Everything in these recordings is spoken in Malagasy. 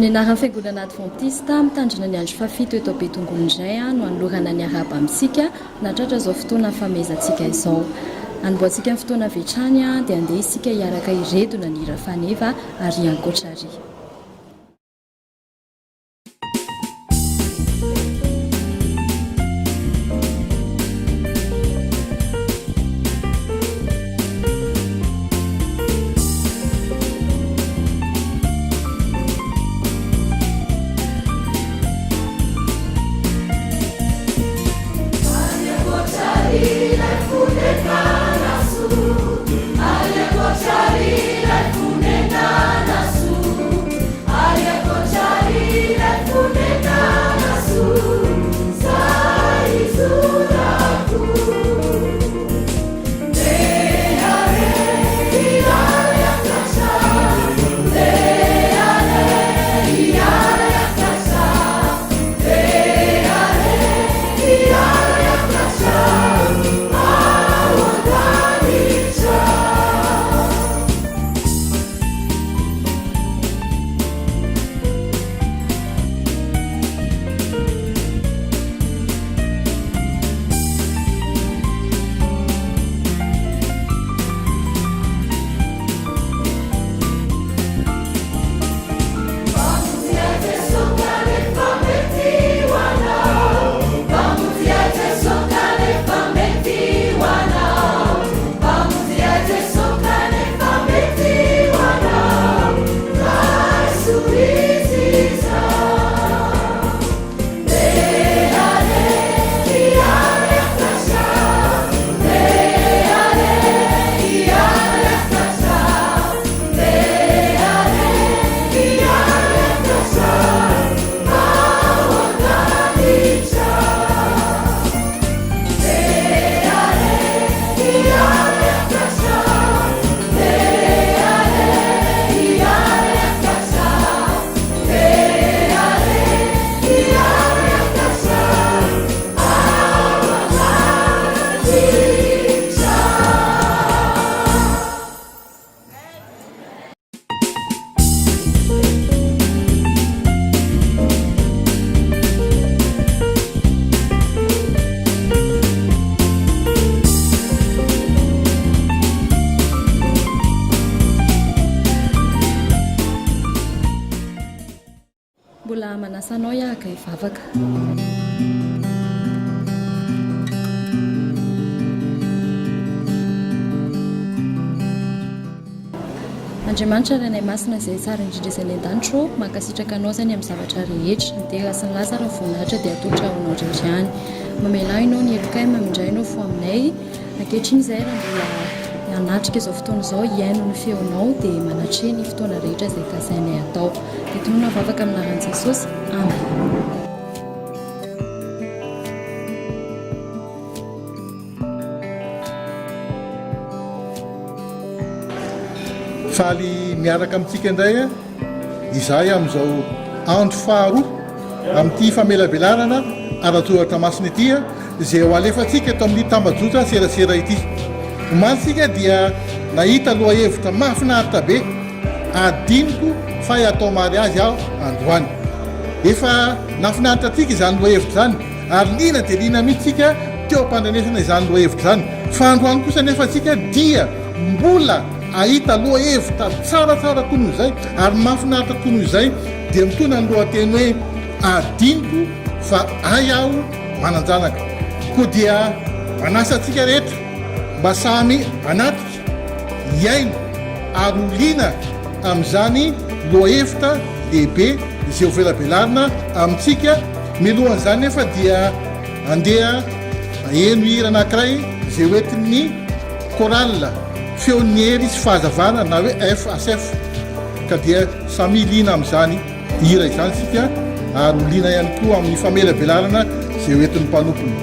Amin'ny anaran'ny Fiangonana Advantista mitandrina ny andro fahafito eto Betongolo indray no anolorana ny arahaba amintsika nahatratra izao fotoana hifamehezantsika izao. Hanombohantsika ny fotoana avy hatrany dia andeha isika hiaraka hiredona ny hira faneva ary ankoatra ary. Mbola manasa anao hiaraka hivavaka. Andriamanitra Rainay Masina izay tsara indrindra izay any an-danitra ô, mankasitraka Anao izany amin'ny zavatra rehetra, ny dera sy ny laza ary ny voninahitra dia atolotra ho Anao irery ihany. Mamelà Ianao ny helokay, mamindrà Ianao fo aminay. Ankehitriny izahay raha mbola hanatrika izao fotoana izao hihaino ny feonao dia manatreha ny fotoana rehetra izay kasainay atao. Dia tononina vavaka amin'ny anaran'i Jesosy. Amen. Faly miaraka amintsika indray izahay amin'izao andro faharoa amin'ity famelabelarana ara-tsoratra masina ity izay ho alefantsika eto amin'ny tambajotra serasera ity. Omaly isika dia nahita lohahevitra mahafinaritra be, Adinoko fa hatao mariazy aho androany. Efa nahafinaritra antsika izany lohahevitra izany ary liana dia liana mihitsy isika teo am-pandrenesana izany lohahevitra izany. Fa androany kosa anefa isika dia mbola hahita lohahevitra tsaratsara koa noho izay ary mahafinaritra koa noho izay dia mitondra ny lohateny hoe Adinoko fa hay aho manan-janaka. Koa dia manasa antsika rehetra mba samy hanatrika, hihaino ary ho liana amin'izany lohahevitra lehibe izay ho velabelarina amintsika. Milohan'izany nefa dia andeha haheno hira anankiray izay ho entin'ny Chorale Feon'ny Hery sy Fahazavana na hoe FHF ka dia samia liana amin'izany hira izany isika ary ho liana ihany koa amin'ny famelabelarana izay ho entin'ny mpanompony.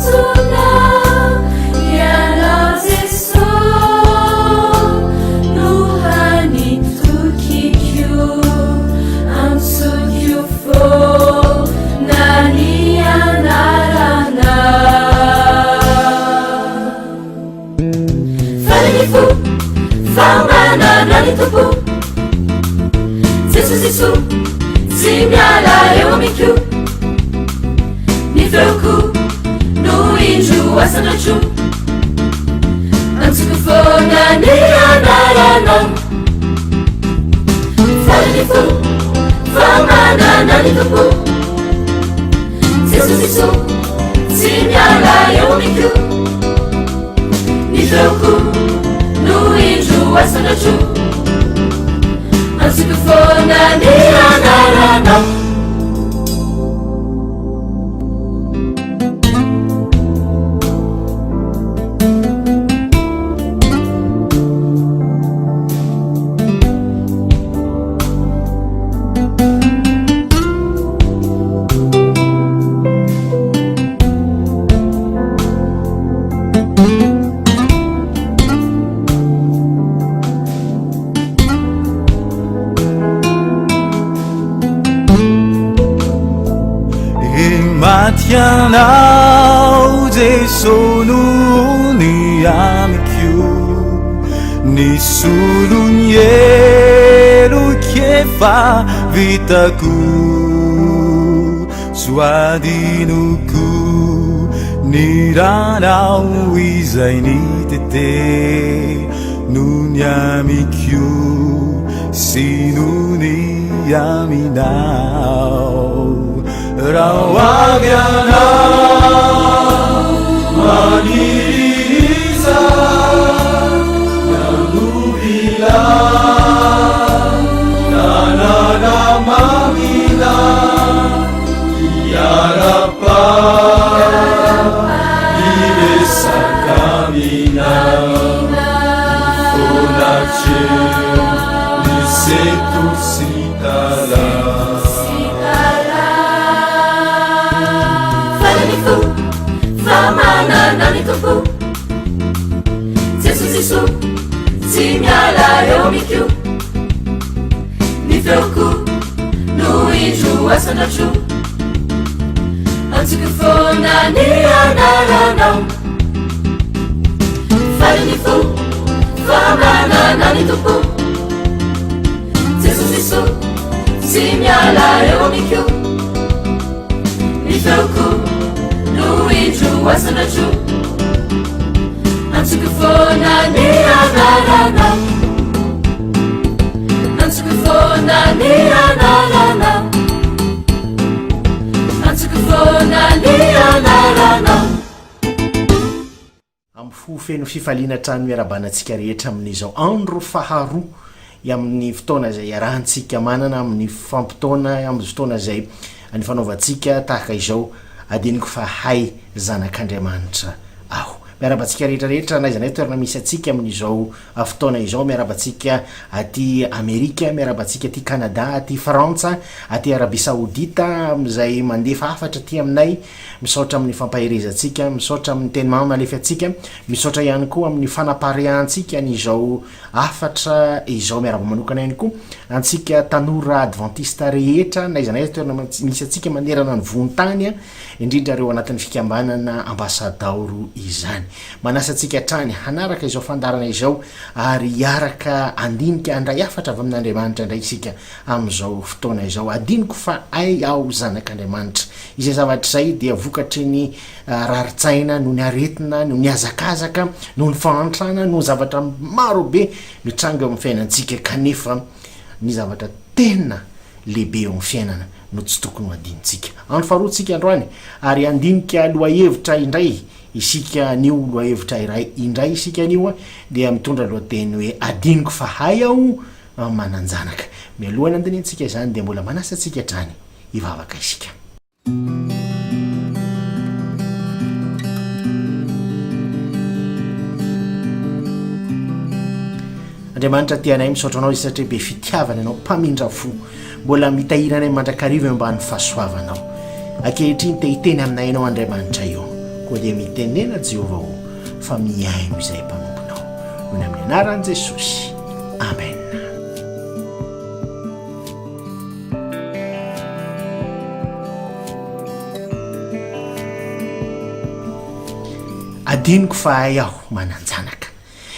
antsoina Ianao Jeso no hany tokiko Antsoiko foana ny anaranao Faly ny fo fa manana ny Tompo Jeso Jeso tsy miala eo amiko Ny feoko no indro asandratro Antsoko foana ny anaranao Faly ny fo fa manana ny Tompo Jeso Jeso tsy miala eo amiko Ny feoko no indro asandratro Antsoko foana ny anaranao Maty Ianao Jeso noho ny amiko Nisolo ny heloka efa vitako Tsy ho adinoko ny ranao izay nitete noho ny amiko sy noho ny aminao. Raha ho avy ianao manirisa Nanobila tanàna mamina Hiarahaba hiresaka aminao Foana hatreo ny sento sy tala. Faly ny fo fa manana ny Tompo Jeso Jeso tsy miala eo amiko Ny feoko no indro asandratro Antsoko foana ny anaranao Faly ny fo fa manana ny Tompo Jeso Jeso tsy miala eo amiko Ny feoko no indro asandratro Antsoko foana ny anaranao Antsoko foana ny anaranao Antsoko foana ny anaranao Amin'ny fo feno fifaliana hatrany miarabana antsika rehetra amin'izao andro faharoa amin'ny fotoana izay iarahantsika manana amin'ny fampotoana amin'ny fotoana izay ny fanaovantsika tahaka izao adinoko fa hay zanak'Andriamanitra aho. Miarahaba antsika rehetra rehetra n'aiza n'aiza toerana misy antsika amin'izao fotoana izao, miarahaba antsika aty Amerika, miarahaba antsika aty Canada, aty Frantsa, aty Arabie Saoudite amin'izay mandefa hafatra aty aminay Misaotra amin'ny fampaherezantsika, misaotra amin'ny teny mamy alefantsika, misaotra ihany koa amin'ny fanapariahantsika an'izao hafatra izao. Miarahaba manokana ihany koa antsika tanora advantista rehetra n'aiza n'aiza toerana misy antsika manerana ny vohon-tany, indrindra ireo anatin'ny fikambanana ambasadaoro izany. Manasa antsika hatrany hanaraka izao fandaharana izao ary hiaraka handinika handray hafatra avy amin'Andriamanitra indray isika amin'izao fotoana izao. Adinoko fa hay aho zanak'Andriamanitra. Izay zavatra izay dia vokatry ny rarin-tsaina, noho ny aretina, noho ny hazakazaka, noho ny fahantrana, noho ny zavatra maro be mitranga eo amin'ny fiainantsika kanefa ny zavatra tena lehibe eo amin'ny fiainana no tsy tokony ho adinontsika. Andro faharoa tsika androany ary handinika lohahevitra indray isika anio, lohahevitra iray indray isika anio dia mitondra lohateny hoe adinoko fa hay aho manan-janaka. Mialohan'ny handinihantsika izany dia mbola manasa antsika hatrany hivavaka isika. Andriamanitra tia anay, misaotra anao izy satria be fitiavana ianao, mpamindra fo. Mbola mitahiry anay mandrakariva eo ambany fahasoavanao. Ankehitriny te hiteny aminay ianao Andriamanitra io. Koa dia mitenena Jehovah ô, fa mihaino izahay mpanomponao. Noho ny amin'ny anaran'i Jesosy. Amen. Adinoko fa hay aho manan-janaka.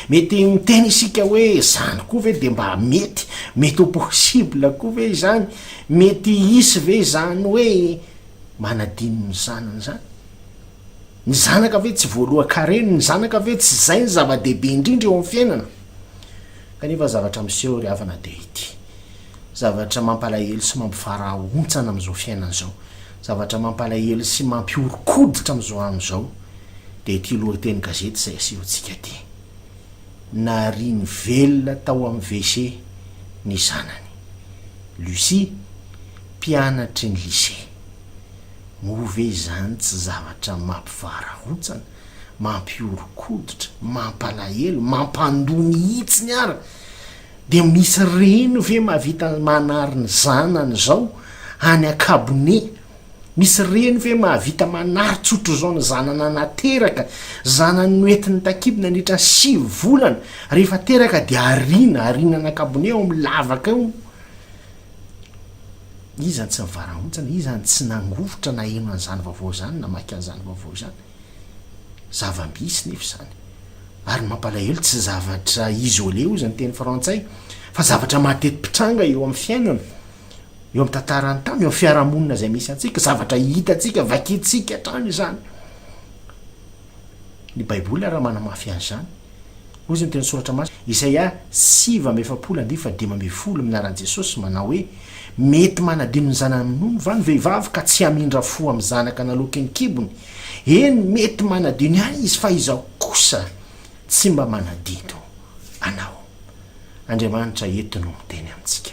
Mety miteny isika hoe izany koa ve dia mba mety, mety ho possible koa ve izany, mety hisy ve izany hoe manadino ny zanany izany? Ny zanaka ve tsy voalohan-karena, ny zanaka ve tsy izay ny zava-dehibe indrindra eo amin'ny fiainana? Kanefa zavatra miseho ry havana dia ity, zavatra mampalahelo sy mampivarahontsana amin'izao fiainana izao, zavatra mampalahelo sy mampihoron-koditra amin'izao andro izao, dia ity lohateny gazety izay asehontsika ity, Nariany velona tao amin'ny WC ny zanany, Lucie, mpianatry ny lycée. Moa ve izany tsy zavatra mampivarahontsana, mampihoron-koditra, mampalahelo, mampandoa mihitsiny ara? Dia misy reny ve mahavita manary ny zanany izao any an-kabone? Misy reny ve mahavita manary tsotr'izao ny zanana nateraka, zanany noentiny takibo nandritra ny 9 volana, rehefa teraka dia ariana, ariana any an-kabone ao amin'ny lavaka eo? Iza no tsy nivarahontsana, iza no tsy nangovitra naheno an'izany vaovao izany, namaky an'izany vaovao izany? Zava-misy nefa izany. Ary ny mampalahelo tsy zavatra isolé hozy ny teny frantsay fa zavatra mateti-pitranga eo amin'ny fiainana, eo amin'ny tantaran'ny tany, eo amin'ny fiarahamonina izay misy antsika, zavatra hitantsika, vakintsika hatrany izany. Ny Baiboly ary manamafy an'izany. Hoy izy ny teny soratra masina, Isaia 49 andininy faha-15 amin'ny anaran'i Jesosy manao hoe, Mety manadino ny zanany minono va ny vehivavy ka tsy hamindra fo amin'ny zanaka naloaky ny kibony? Eny, mety manadino ihany izy, fa izaho kosa tsy mba manadino anao. Andriamanitra eto no miteny amintsika.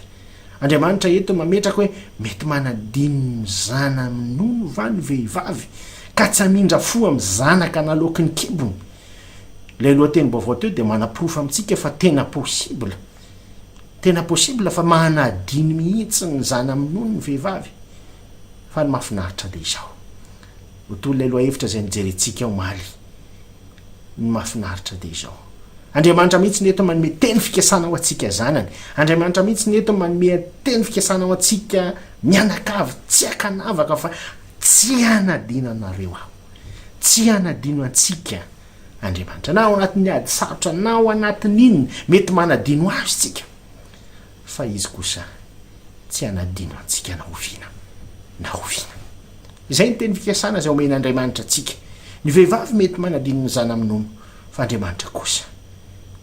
Andriamanitra eto mametraka hoe, mety manadino ny zanany minono va ny vehivavy ka tsy hamindra fo amin'ny zanaka naloaky ny kibony? Ilay lohatenim-baovao teo dia manaporofo amintsika fa tena possible, tena possible fa manadino mihitsy ny zana-minono ny vehivavy. Fa ny mahafinaritra dia izao, ho toy ilay lohahevitra izay nojerentsika omaly, ny mahafinaritra dia izao, Andriamanitra mihitsy no eto manome teny fikasana ho antsika zanany, Andriamanitra mihitsy no eto manome teny fikasana ho antsika mianakavy tsy ankanavaka fa tsy hanadino anareo aho. Tsy hanadino antsika Andriamanitra, na ao anatin'ny ady sarotra, na ao anatin'ny inona, mety manadino Azy isika, fa Izy kosa tsy hanadino antsika na oviana na oviana. Izay ny teny fikasana izay omen'Andriamanitra antsika. Ny vehivavy mety manadino ny zana-minono, fa Andriamanitra kosa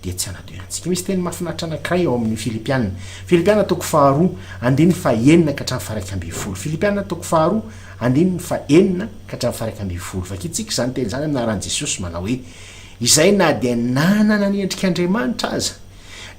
dia tsy hanadino antsika. Misy teny mahafinaritra anankiray ao amin'ny Filipiana. Filipiana toko faharoa, andininy fahenina ka hatramin'ny faha-11. Filipiana toko faharoa, andininy fahenina ka hatramin'ny faha-11. Vakintsika izany teny izany amin'ny anaran'i Jesosy manao hoe, Izay na dia nanana ny endrik'Andriamanitra aza,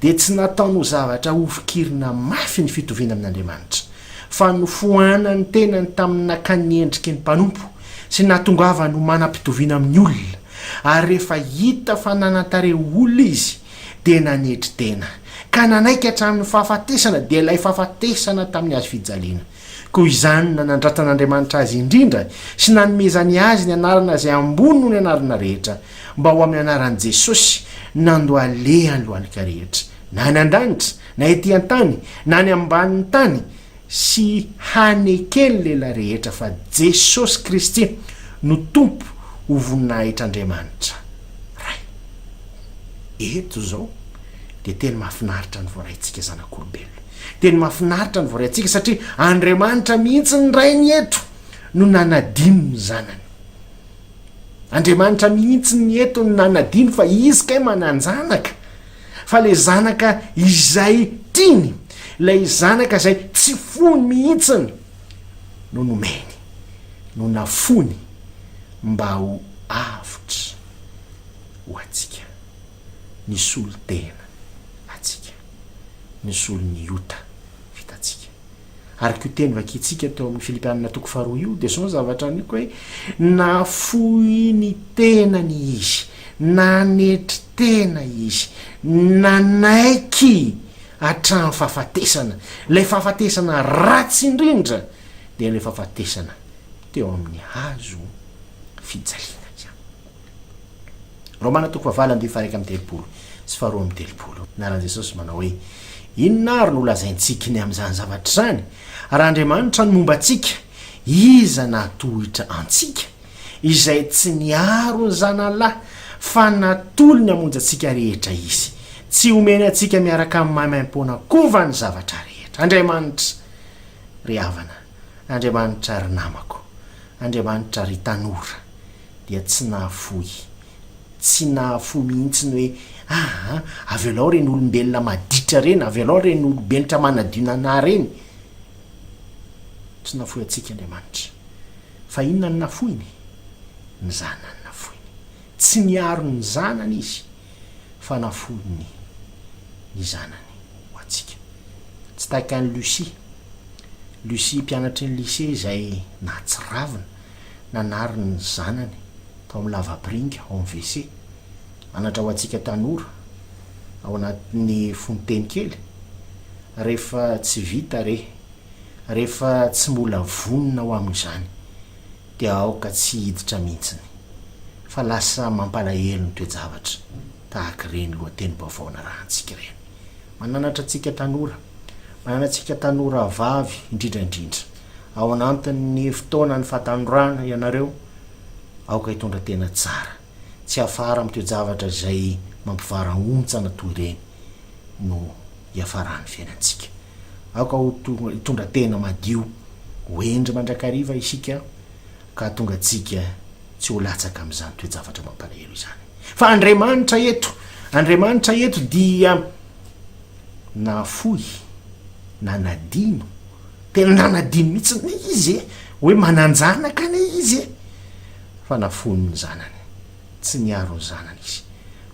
dia tsy nataony ho zavatra hofikirina mafy ny fitoviana amin'Andriamanitra, fa nofoanany tenany tamin'ny nakany ny endriky ny mpanompo sy nahatongavany ho manam-pitoviana amin'ny olona, ary rehefa hita fa nanan-tarehy ho olona izy, dia nanetry tena, ka nanaiky hatramin'ny fahafatesana, dia ilay fahafatesana tamin'ny hazo fijaliana. Koa izany no nanandratan'Andriamanitra azy indrindra sy nanomezany azy ny anarana izay ambony noho ny anarana rehetra, mba ho amin'ny anaran'i Jesosy nandohalehany lohalika rehetra, na any an-danitra, na ety an-tany, na any ambanin'ny tany, sy haneken'ny lehilahy rehetra fa Jesosy Kristy no Tompo ho voninahitr'Andriamanitra Ray. Eto izao dia teny mahafinaritra ny voaraintsika zanak'olombelona. Teny mahafinaritra ny voaraintsika satria Andriamanitra mihitsy ny Rainy eto no nanadino ny zanany. Andriamanitra mihitsy ny eto no nanadino fa izy kay manan-janaka. Fa le zanaka izay tiany, ilay zanaka izay tsy foiny mihitsiny no nomeny, no nafoiny mba ho avotra ho antsika, nisolo tena antsika, nisolo ny ota vitantsika. Araka io teny vakintsika teo amin'ny Filipianina toko faharoa io, dia izao ny zavatra aniko hoe, nafoy ny tenany izy, nanetry tena izy, nanaiky hatramin'ny fahafatesana. Ilay fahafatesana ratsy indrindra dia ilay fahafatesana teo amin'ny hazo fijaliana ihany. Romana toko fahavalo andininy faha-31 sy faha-32. Anaran'i Jesosy manao hoe, Inona àry no holazaintsika ny amin'izany zavatra izany? Raha Andriamanitra no momba antsika, iza nahatohitra antsika? Izay tsy niaro ny Zanany lahy, fa natolony hamonjy antsika rehetra Izy. Tsy homeny antsika miaraka amin'ny maimaimpoana koa va ny zavatra rehetra? Andriamanitra, ry havana, Andriamanitra, ry namako, Andriamanitra, ry tanora, dia tsy nahafoy, tsy nahafoy mihitsy ny hoe, aa, avelao ireny olombelona maditra ireny, avelao ireny olombeltra manadio nanahy ireny. Tsy nahafoy antsika Andriamanitra. Fa inona no nafoiny? Ny Zanany nafoiny. Tsy niaro ny Zanany Izy, fa nafoiny ny Zanany ho antsika. Tsy tahaka an'i Lucie. Lucie mpianatry ny lycée izay nahatsiravina nanary ny zanany tao amin'ny lavapiringa ao amin'ny WC. Anatra ho antsika tanora ao anatin'ny fononteny kely, rehefa tsy vita re, rehefa tsy mbola vonona ho amin'izany dia aoka tsy hiditra mihitsiny fa lasa mampalahelo ny toe-javatra tahaka ireny lohatenim-baovao narahantsika ireny. Mananatra antsika tanora, manana antsika tanora vavy indrindra indrindra, ao anantin'ny fotoanan'ny fahatanorana ianareo, aoka hitondra tena tsara, tsy hiafara amin'ny toe-javatra izay mampivarahontsana toy ireny no hiafaran'ny fiainantsika. Aoka ho hitondra tena madio, ho hendry mandrakariva isika ka hahatonga antsika tsy ho latsaka amin'izany toe-javatra mampalahelo izany. Fa Andriamanitra eto, Andriamanitra eto dia nahafoy, nanadino, tena nanadino mihitsy Izy e, hoe manan-janaka anie Izy e, fa nafoiny ny zanany, tsy niaro ny zanany Izy,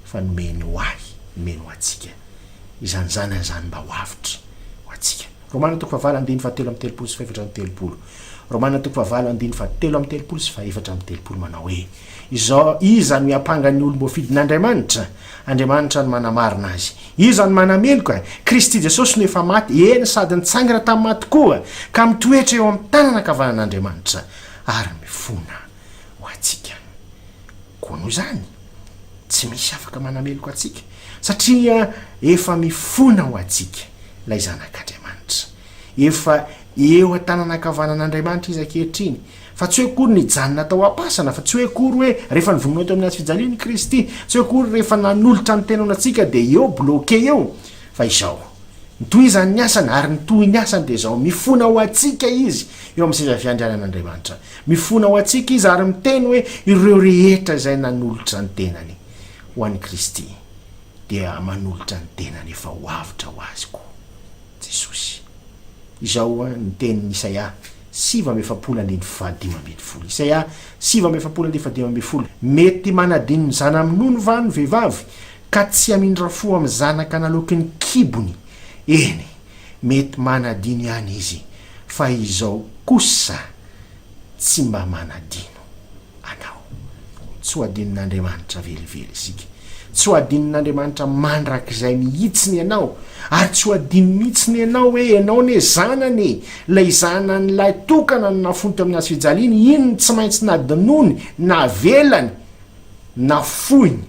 fa nomeny ho ahy, nomeny ho antsika izany zanany izany mba ho avotra ho antsika. Romana toko fahavalo andininy fahatelo amby telopolo sy fahefatra amby telopolo Romana toko fahavalo andininy fahatelo amby telopolo sy fahefatra amby telopolo manao hoe, Izao, iza no hiampanga ny olom-boafidin'Andriamanitra? Andriamanitra no manamarina azy. Iza no manameloka? Kristy Jesosy no efa maty, eny, sady nitsangana tamin'ny maty koa, ka mitoetra eo amin'ny tanana ankavanan'Andriamanitra, ary mifona ho antsika. Koa noho izany, tsy misy afaka manameloka antsika, satria efa mifona ho antsika ilay Zanak'Andriamanitra. Efa eo an-tanana ankavanan'Andriamanitra izy ankehitriny. Fa tsy hoe akory nijanona tao am-pasana, fa tsy hoe akory hoe rehefa nivonona teo amin'ny hazo fijaliana i Kristy, tsy hoe akory rehefa nanolotra ny tenany ho antsika dia eo, bloqué eo. Fa izao, nitohizany ny asany, ary ny tohin'ny asany dia izao, mifona ho antsika Izy eo amin'ny seza fiandrianan'Andriamanitra. Mifona ho antsika Izy ary miteny hoe ireo rehetra izay nanolotra ny tenany ho an'i Kristy dia manolotra ny tenany efa ho avotra ho azy koa Jesosy. Izao ny tenin'i Isaia 49 andininy faha-15. Isaia 49 andininy faha-15, Mety manadino ny zana-minono va ny vehivavy, ka tsy hamindra fo amin'ny zanaka naloaky ny kibony? Eny, mety manadino ihany izy, fa izao kosa tsy mba manadino anao. Tsy ho adinon'Andriamanitra velively isika. Tsy ho adinon'Andriamanitra mandrakizay mihitsiny ianao, ary tsy ho adino mihitsiny ianao hoe ianao anie zanany e, ilay zanany lahy tokana no nafoiny teo amin'ny hazo fijaliana, iny no tsy maintsy nadinoiny, navelany, nafoiny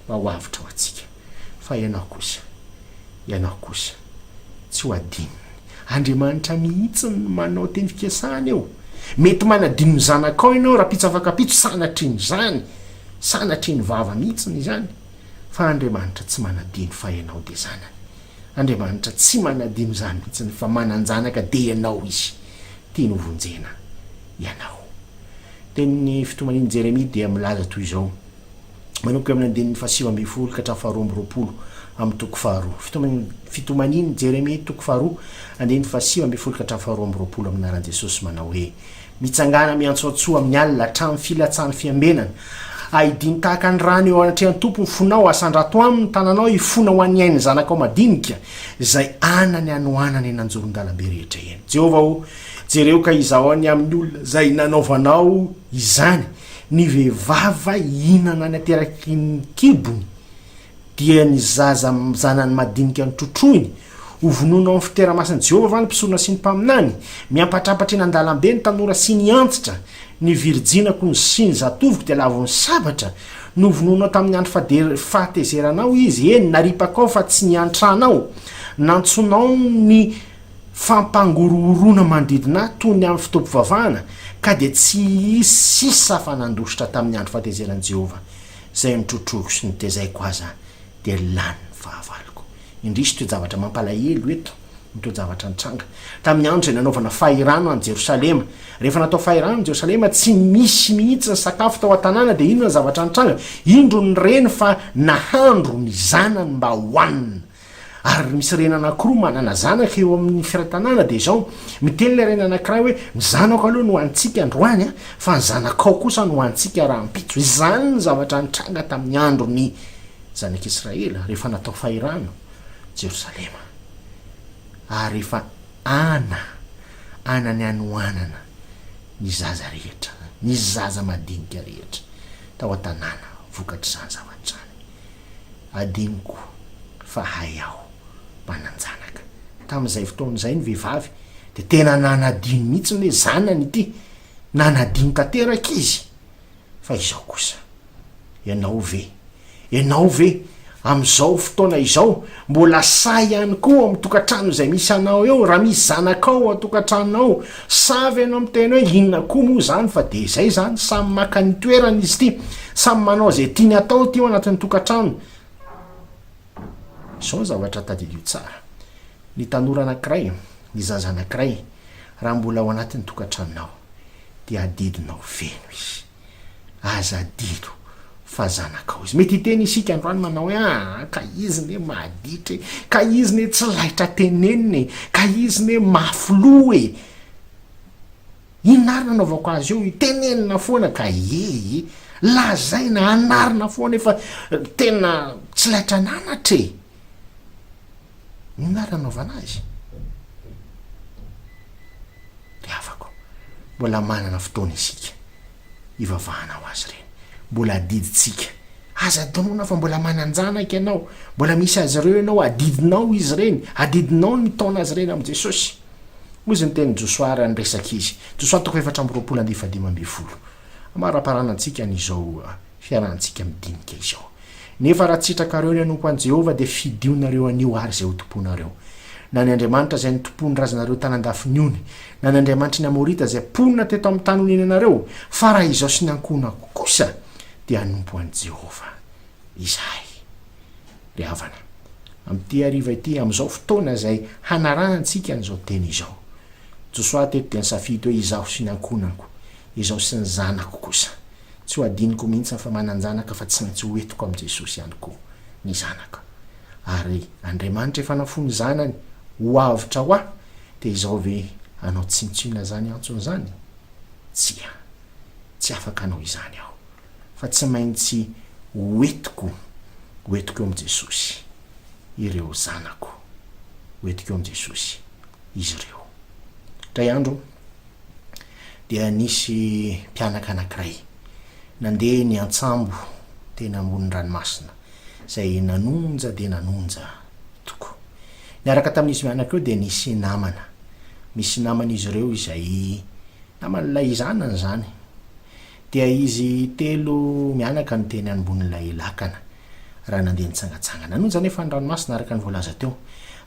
mba ho avotra ho antsika. Fa ianao kosa, ianao kosa tsy ho adinony. Andriamanitra mihitsy no manao teny fikasana eo. Mety manadino ny zanakao ianao rahampitso afak'ampitso, sanatrian'izany, sanatrian'ny vava mihitsiny izany, fa Andriamanitra tsy manadino fa ianao dia zanany. Andriamanitra tsy manadino izany mihitsiny fa manan-janaka dia ianao Izy. Tiany ho vonjena ianao. Tenin'ny fitomanian'i Jeremia dia milaza toy izao. Manomboka eo amin'ny andininy faha-19 ka hatramin'ny faha-22 amin'ny toko faharoa. Fitomanian'i Jeremia toko faharoa, andininy faha-19 ka hatramin'ny faha-22 amin'ny anaran'i Jesosy manao hoe, Mitsangàna miantsoantsoa amin'ny alina hatramin'ny filatsahan'ny fiambenana. Aidino tahaka ny rano eo anatrehan'ny Tompo ny fonao, asandrato aminy ny tananao hifona ho an'ny ain'ny zanakao madinika, izay anany hanoanana eny anjoron-dalambe rehetra eny. Jehovah ô, jereo ka izahao ny amin'ny olona izay nanaovanao izany. Ny vehivavy va hihinana ny ateraky ny kibony, dia ny zaza zanany madinika notrotroiny? Ho vonoina ao amin'ny fitoera-masin'i Jehovah va ny mpisorona sy ny mpaminany? Miampatrampatra eny an-dalambe ny tanora sy ny antitra, ny virijinako sy ny zatovoko dia lavon'ny sabatra. Novonoinao tamin'ny andro fade fahatezeranao izy, eny, naripakao fa tsy niantranao. Nantsoinao ny fampangorohoroana manodidina ahy toy ny amin'ny fotoam-pivavahana, ka dia tsy hisy sisa fa nandositra tamin'ny andro fahatezeran'i Jehovah. Izay notrotroiko sy notezaiko aza dia lanin'ny fahavaloko. Indrisy, toe-javatra mampalahelo eto ny toe-javatra nitranga tamin'ny andro izay nanaovana fahirano an'i Jerosalema. Rehefa natao fahirano i Jerosalema, tsy misy mihitsy ny sakafo tao an-tanàna, dia inona ny zavatra nitranga? Indro ny reny fa nahandro ny zanany mba hohanina. Ary misy reny anankiroa manana zanaka eo amin'ny firay tanàna, dia izao, miteny ilay reny anankiray hoe, ny zanako aloha no hohanintsika androany, fa ny zanakao kosa no hohanintsika rahampitso. Izany ny zavatra nitranga tamin'ny andron'ny zanak'Israely, rehefa natao fahirano Jerosalema. Ary rehefa ana, ana ny hanoanana ny zaza rehetra, ny zaza madinika rehetra tao an-tanàna vokatr'izany zavatra izany. Adinoko fa hay aho manan-janaka. Tamin'izay fotoana izay ny vehivavy dia tena nanadino mihitsy ny hoe zanany ity. Nanadino tanteraka izy. Fa izao kosa, ianao ve, ianao ve amin'izao fotoana izao mbola sahy ihany koa ao amin'ny tokantrano izay misy anao eo, raha misy zanakao ao an-tokantranonao ao, sahy ve ianao miteny hoe inona koa moa izany fa dia izay izany, samy maka ny toerany izy ity, samy manao izay tiany atao ity ao anatin'ny tokantrano. Izao ny zavatra tadidio tsara, ny tanora anankiray, ny zaza anankiray, raha mbola ao anatin'ny tokantranonao, dia adidinao feno izy. Aza adino fa zanakao izy. Mety hiteny isika androany manao hoe aa ka izy ne maditra e, ka izy ne tsy laitra tenenina e, ka izy ne mafy loha e. Inona ary nanaovako azy eo? Tenenina foana ka ee, lazaina, anarina foana efa tena tsy laitra nanatra e. Inona ary nanaovana azy? Ry havako, mbola manana fotoana isika hivavahana ho azy ireny. Mbola adidintsika. Aza adinoina fa mbola manan-janaka ianao. Mbola misy azy ireo ianao, adidinao izy ireny. Adidinao ny mitaona azy ireny amin'i Jesosy. Hoy izy ny tenin'i Josoa raha niresaka izy. Josoa toko 24 andihy faha-15. Amaraparana antsika an'izao fiarahantsika midinika izao. Nefa raha tsy sitrakareo ny hanompo an'i Jehovah, dia fidionareo anio àry izay hotompoinareo, na ny andriamanitra izay notompoin'ny razanareo tany an-dafin'ny ony, na ny andriamanitry ny Amorita izay mponina teto amin'ny tany onenanareo, fa raha izaho sy ny ankohonako kosa, dia hanompo an'i Jehovah izahay. Ry havana, amin'ity hariva ity, amin'izao fotoana izay hanarahantsika an'izao teny izao, Josoa teto dia nisafidy hoe izaho sy ny ankohonako, izaho sy ny zanako kosa. Tsy ho adinoko mihitsy fa manan-janaka fa tsy maintsy ho entiko amin'i Jesosy ihany koa ny zanako. Ary Andriamanitra efa nafoy ny zanany ho avotra ho ahy dia izao ve hanao tsinontsinona izany antsony izany? Tsia. Tsy afaka hanao izany aho. Fa tsy maintsy ho entiko, ho entiko eo amin'i Jesosy ireo zanako. Ho entiko eo amin'i Jesosy izy ireo. Indray andro. dia nisy mpianaka anankiray nandeha niantsambo teny ambonin'ny ranomasina, izay nanonja dia nanonja tokoa. Niaraka tamin'izy mianaka eo dia nisy namana, misy naman'izy ireo izay naman'ilay zanany izany. Dia izy telo mianaka no teny ambonin'ilay lakana raha nandeha nitsangantsangana. Nanonja anefa ny ranomasina araka ny voalaza teo.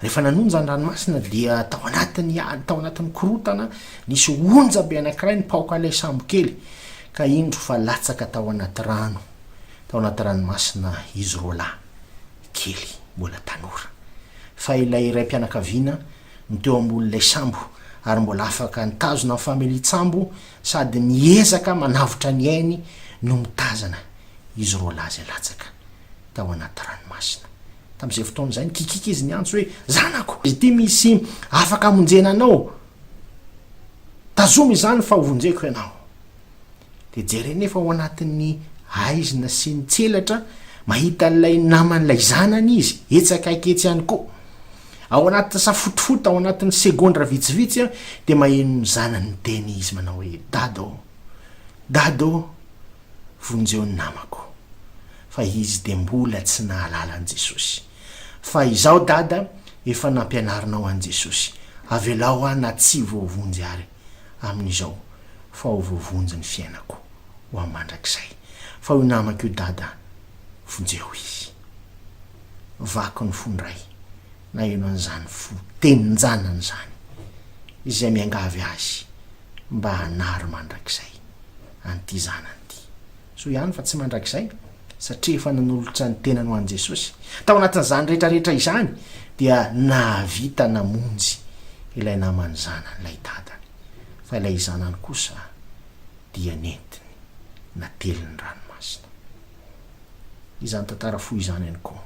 Rehefa nanonja ny ranomasina dia tao anatin'ny ady, tao anatin'ny korotana, nisy onja be anankiray nipaoka ilay sambo kely ka indro fa latsaka tao anaty rano, tao anaty ranomasina izy roalahy kely mbola tanora. Fa ilay raim-pianakaviana no teo ambonin'ilay sambo ary mbola afaka nitazona ny familian-tsambo sady miezaka manavotra ny ainy no mitazana izy roalahy izay latsaka tao anaty ranomasina. Tamin'izay fotoana izay, nikikiaka izy niantso hoe, Zanako! Ity misy afaka hamonjena anao! Tazomy izany fa hovonjeko ianao! Dia jereny nefa ao anatin'ny haizina sy ny tselatra, mahita an'ilay naman'ilay zanany izy, etsy akaiky etsy ihany koa. Ao anatin'ny safotofoto, ao anatin'ny segondra vitsivitsy, dia maheno ny zanany miteny izy manao hoe, Dada ô! Dada ô! Vonjeo ny namako. Fa izy dia mbola tsy nahalala an'i Jesosy. Fa izaho Dada efa nampianarinao an'i Jesosy. Avelao aho na tsy voavonjy ary amin'izao fa ho voavonjy ny fiainako ho amin'ny mandrakizay. Fa io namako io Dada. Vonjeo izy. Vaky ny fon-dray naheno an'izany fo tenin-janany izany, izay miangavy azy mba hanary mandrakizay an'ity zanany ity. Soa ihany fa tsy mandrakizay, satria efa nanolotra ny tenany ho an'i Jesosy. Tao anatin'izany rehetrarehetra izany, dia nahavita namonjy ilay naman'ny zanany, ilay dadany. Fa ilay zanany kosa dia nentiny natelin'ny ranomasina. Izany tantara fohy izany ihany koa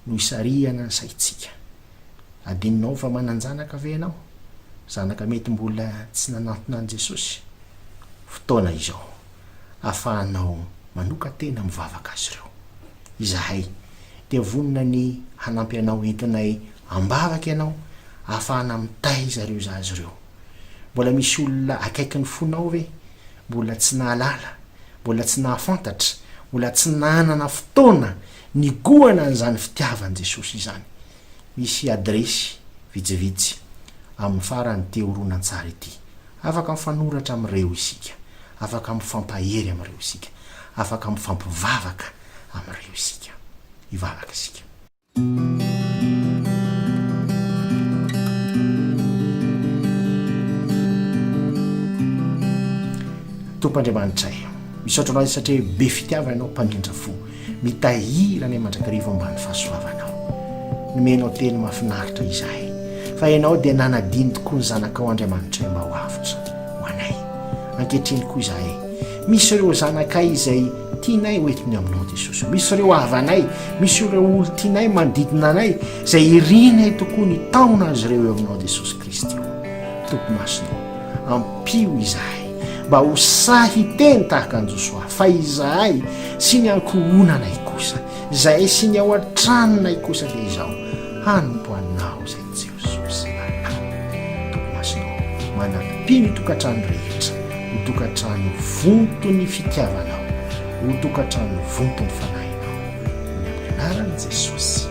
no isarihana ny saintsika. Adinonao fa manan-janaka ve ianao? Zanaka mety mbola tsy nanantona an'i Jesosy? Fotoana izao ahafahanao manokan-tena mivavaka azy ireo. Izahay dia vonona ny hanampy anao entinay am-bavaka ianao ahafahana mitaiza ireo zaza ireo. Mbola misy olona akaikin'ny fonao ve mbola tsy nahalala, mbola tsy nahafantatra, mbola tsy nanana fotoana nigohana an'izany fitiavan'i Jesosy izany? Misy adiresy vitsivitsy amin'ny faran'ity horonantsary ity. Afaka mifanoratra amin'ireo isika, afaka mifampahery amin'ireo isika, afaka mifampivavaka amin'ireo isika. Hivavaka isika. Tompo Andriamanitray, misaotra Anao satria be fitiavana Ianao, mpamindra fo, mitahiry anay mandrakariva ambany fahasoavanao. Nomenao teny mahafinaritra izahay, fa Ianao dia nanadino tokoa ny Zanakao Andriamanitray mba ho avotra ho anay. Ankehitriny koa izahay, misy ireo zanakay izay tianay ho entiny aminao Jesosy. Misy ireo havanay, misy ireo olon-tianay manodidina anay izay irinay tokoa ny taona azy ireo eo aminao Jesosy Kristy ô. Tompo masina ô, ampio izahay mba ho sahy hiteny tahaka an'i Josoa fa izahay sy ny ankohonanay kosa, izahay sy ny ao an-tranonay kosa dia izao, hanompo anao izay Jesosy anao. Tompo masina ô, manampia ny tokantrano rehetra ho tokantrano vonto ny fitiavanao, ho tokantrano vonto ny fanahinao. Ny amin'ny anaran'i Jesosy.